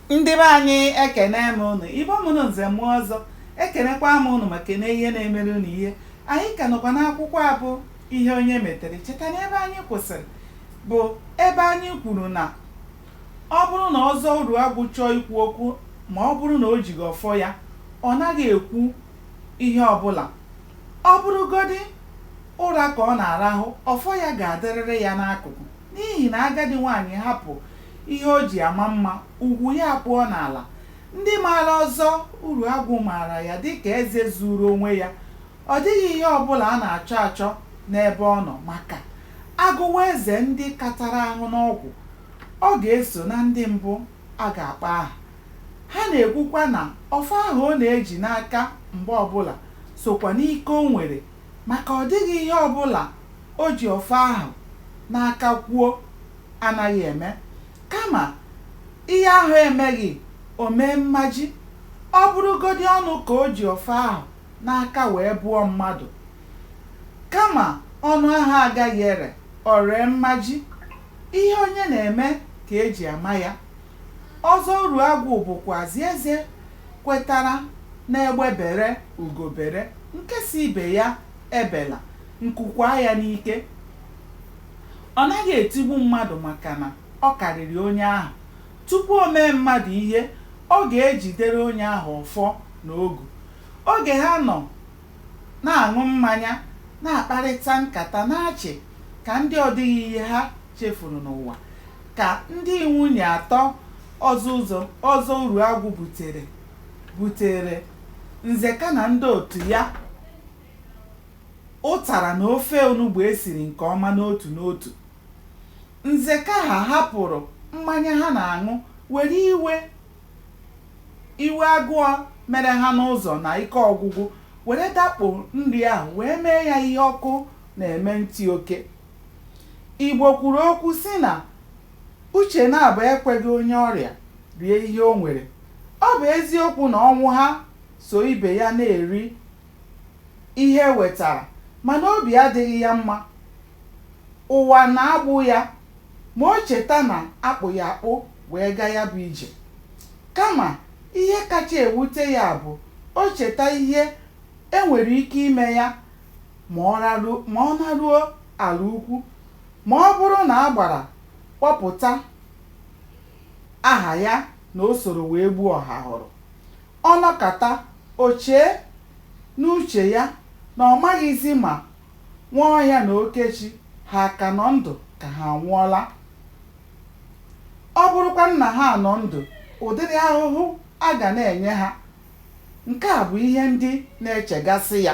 Ndị be anyị, ekene m unu. Igbo mụrụ nze mụọ ọzọ, ekenekwa m unu ma kene ihe na-emere unu ihe. Anyị ka nọkwa n'akwụkwọ a bụ Ihe Onye Metere. Cheta na ebe anyị kwụsịrị bụ ebe anyị kwuru na ọ bụrụ na Ọzọ Uruagwụ chọọ ikwu okwu, ma ọ bụrụ na o jighị ọfọ ya, ọ naghị ekwu ihe ọbụla. Ọ bụrụgodị ụra ka ọ na-arahụ, ọfọ ya ga-adịrịrị ya n'akụkụ n'ihi na agadi nwaanyị hapụ ihe o ji ama mma, ugwu ya akpụọ n'ala. Ndị maara Ọzọ Uruagwụ maara ya dịka eze zuuru onwe ya. Ọ dịghị ihe ọbụla a na-achọ achọ n'ebe ọ nọ maka a gụwa eze ndị katara ahụ n'ọgwụ, ọ ga-eso na ndị mbụ a ga-akpọ aha. Ha na-ekwukwa na ọfọ ahụ ọ na-eji n'aka mgbe ọbụla sokwa n'ike o nwere maka ọ dịghị ihe ọbụla o ji ọfọ ahụ n'aka kwuo anaghị eme. Kama ihe ahụ emeghị, o mee mmaji. Ọ bụrụgodị ọnụ ka o ji ọfọ ahụ n'aka wee bụọ mmadụ, kama ọnụ ahụ agaghị ere, o ree mmaji. Ihe onye na-eme ka e ji ama ya. Ọzọ Uruagwụ bụkwazị eze kwetara n'egbe bere ugo bere, nke sị ibe ya ebela, nku kwaa ya n'ike. Ọ naghị etigbu mmadụ maka na ọ karịrị onye ahụ. Tupu o mee mmadụ ihe, ọ ga-ejidere onye ahụ ọfọ na ogu. Oge ha nọ na-aṅụ mmanya, na-akparịta nkata na-achị ka ndị ọ dịghị ihe ha chefuru n'ụwa, ka ndị nwunye atọ Ọzọ Uruagwụ butere buteere Nzeka na ndị otu ya ụtara na ofe onugbu e siri nke ọma n'otu n'otu. Nzeka ha hapụrụ mmanya ha na-aṅụ were iwe iwe agụụ mere ha n'ụzọ na ike ọgwụgwụ were dakpo nri ahụ wee mee ya ihe ọkụ na-eme ntị oke. Igbo kwuru okwu sị na uche naabọ ekweghị onye ọrịa rie ihe o nwere. Ọ bụ eziokwu na Ọnwụha so ibe ya na-eri ihe e wetara mana obi adịghị ya mma. Ụwa na-agbụ ya ma o cheta na a kpụ ya akpụ wee gaa ya bụ ije. Kama ihe kacha ewute ya bụ o cheta ihe e nwere ike ime ya ma ọ naruo Alaukwu ma ọ bụrụ na agbara kpọpụta aha ya na o soro wee gbuo Ọhahụrụ. Ọ nọkata, o chee n'uche ya na ọ maghịzi ma Nwaọhịa na Okechi ha ka nọ ndụ ka ha anwụọla. Ọ bụrụkwanụ na ha nọ ndụ, ụdịrị ahụhụ a ga na-enye ha. Nke a bụ ihe ndị na-echegasị ya.